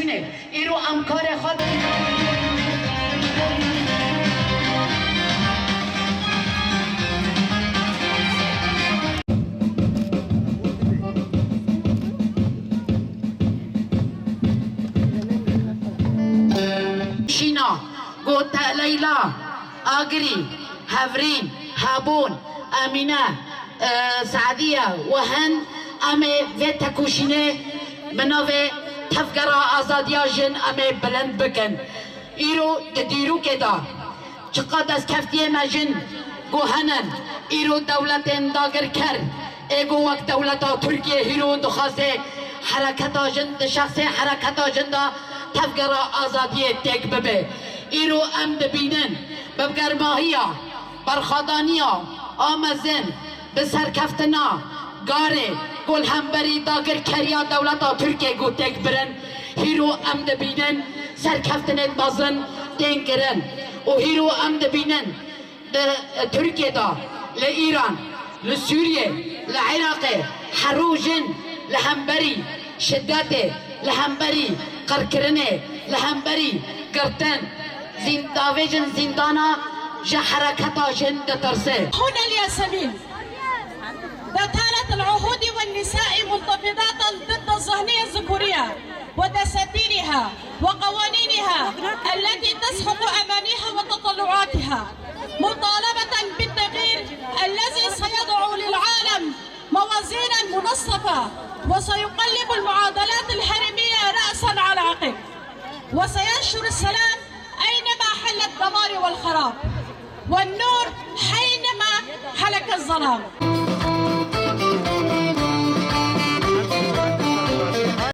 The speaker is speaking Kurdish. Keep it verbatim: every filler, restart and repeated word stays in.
Îro em karê xwe Şîna, got Leyla, Agirî, Hevrîn, Hebûn, Emîne, e, Seediye û hin em ê vê tekoşînê bi navê Tevgera Azadiya Jin em ê bilind bikin. Îro di dîrokê de çiqa destkeftiyê me jin ku hene, îro dewletên dagirker ê ku wek dewleta Tirkiyê hîro dixwaze hereketa jin di şexsê hereketa jin de tevgera azadiyê têk bibe. Îro em dibînin bi germahiya berxwedaniya a mezin, bi serkeftina garê ku li hemberî dagirkeriya dewleta Tirkiyê ku têk birin, hîro em dibînin serkeftinên mezin tên kirin û hîro em dibînin di Tirkiyê de, li Îran, li Sûriyê, li Iraqê, her roj jin li hemberî şidetê, li hemberî qirkirinê, li hemberî girtin, zîn-, davêjin zîndana ji hereketa jin ditirse. هنا الياسمين، دتالة العهود والنساء منتفضات ضد الذهنية الذكورية ودساتيرها وقوانينها التي تسحق أمانيها وتطلعاتها، مطالبة بالتغيير الذي سيضع للعالم موازينا منصفة، وسيقلب المعادلات الهرمية رأسا على عقب، وسينشر السلام أينما حل الدمار والخراب، والنور حينما هلك الظلام.